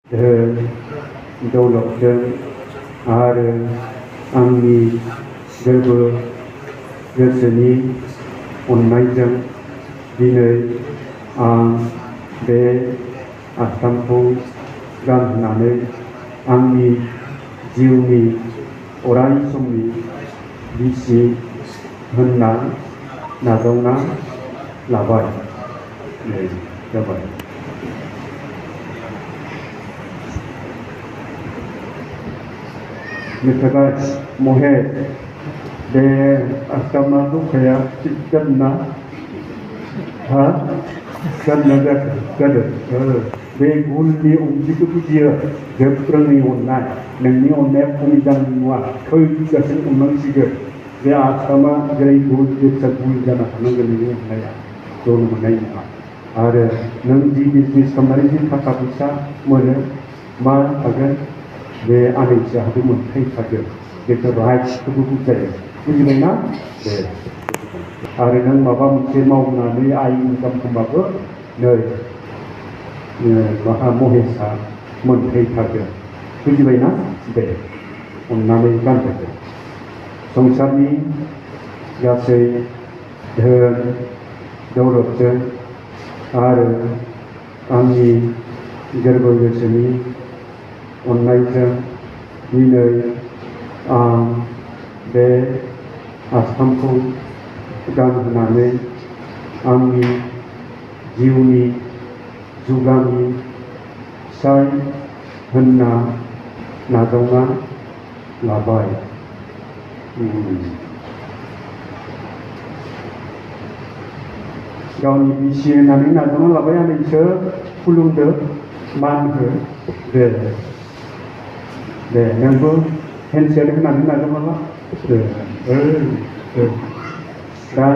दौलतजों आरो आंनि गोरबो गोसोनि अननायजों दिनै आं बे आस्थामखौ गानहोनानै आंनि जिउनि अराय समनि बिसि होनना नाजावना लाबाय। जाबाय। मिथिबाय महेश, बे आस्थामा दंखाया थिग जादोंना? हा? जादोंना जादों? बे गुननि ओंथिखौ बुजियो। गोख्रोङै अननाय, नोंनि अननाया खमि जानाय नङा, थैजासिम अननांसिगोन। बे आस्थामा जेरै गुन गोसा गुन जाना थानांगोन नोंनि अननाया, जन मोननाय नङा। आरो नों जि बिजनेस खालामनानै जि थाखा फैसा मोनो, मा थागोन? बे आनैसोहाबो मोनफैखागोन। बेखौ राइट्सखौबो बुजायो, बुजिबायना? दे। आरो नों माबा मोनसे मावनानै आइ इनकाम खालामबाबो नै महेशआ मोनफैखागोन, बुजिबायना? दे अननानै गानहोदो। संसारनि गासै धोन दौलतजों आरो आंनि गोरबो गोसोनि अननायजों दिनै आं बे आस्थामखौ गानहोनानै आंनि जिउनि जुगामि फिसाय होनना नाजावना लाबाय। गावनि बिसि होननानै नाजावना लाबाय। आनैसो खुलुमदो, मान हो। दे नोंबो हेन्डसेक होनानै नाजावना ला। दा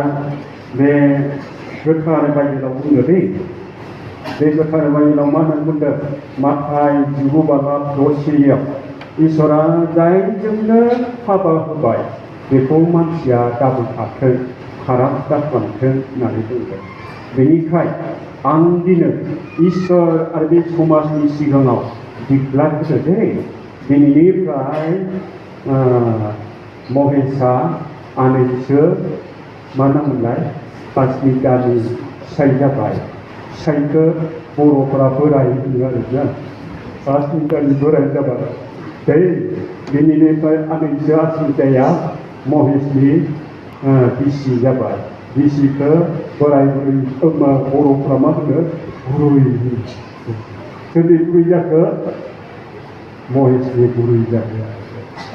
बे गोथार बाइबेलाव बुङो दै, बे गोथार बाइबेलाव मा होननानै बुंदों? माथाय 19:10 इसोरा जायजोंनो हाबा होबाय बेखौ मानसिया दाबोफाथों, फाराग दाखालामथों होननानै बुंदों। बेनिखाय आं दिनै इसोर आरो बे समाजनि सिगाङाव दिक्लार होदो दे, दिनैनिफ्राय महेशआ आनैसो मा नाममोनलाय? पासमितानि फिसाय जाबाय। फिसायखौ बर'फोरा बोराय होनो आरोना, पासमितानि बोराय जाबाय। दिनैनिफ्राय आनैसो अस्मिताया महेशनि बिसि जाबाय। बिसिखौ बोराय बुरै बर'फ्रा मा होनो? बुरै। सोरनि बुरै जाखो? महेशनि बुरै जाबाय।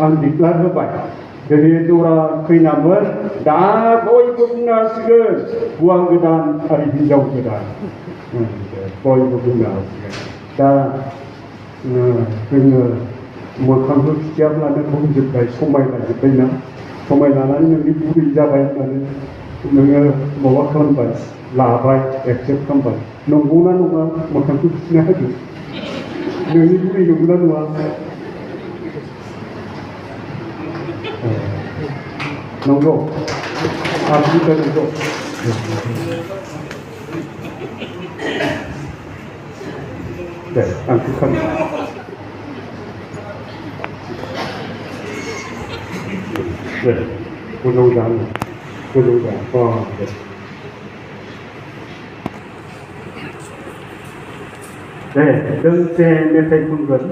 आं दिक्लार होबाय। गोदो जरा खैनामोन, दा बयबो बुंनो हासिगोन हौवा गोदान आरो हिनजाव गोदान, बयबो बुंनो हासिगोन। दा जोङो मोखांखौ खिथियाब्लानो बुंजोब्बाय, समायलाजोब्बायना, समायलानानै नोंनि बुरै जाबाय होननानै नोङो माबा खालामबाय, लाबाय, एक्सेप्ट खालामबाय। नंगौना नङा? मोखांखौ खिथिना होदो, नोंनि बुरै नंगौना नङा? नंगौ, आसमिता नंगौ। दे आंखौ खालाम। दे गोजौ जा, गोजौ जा। दे दोंसे मेथाइ खनगोन।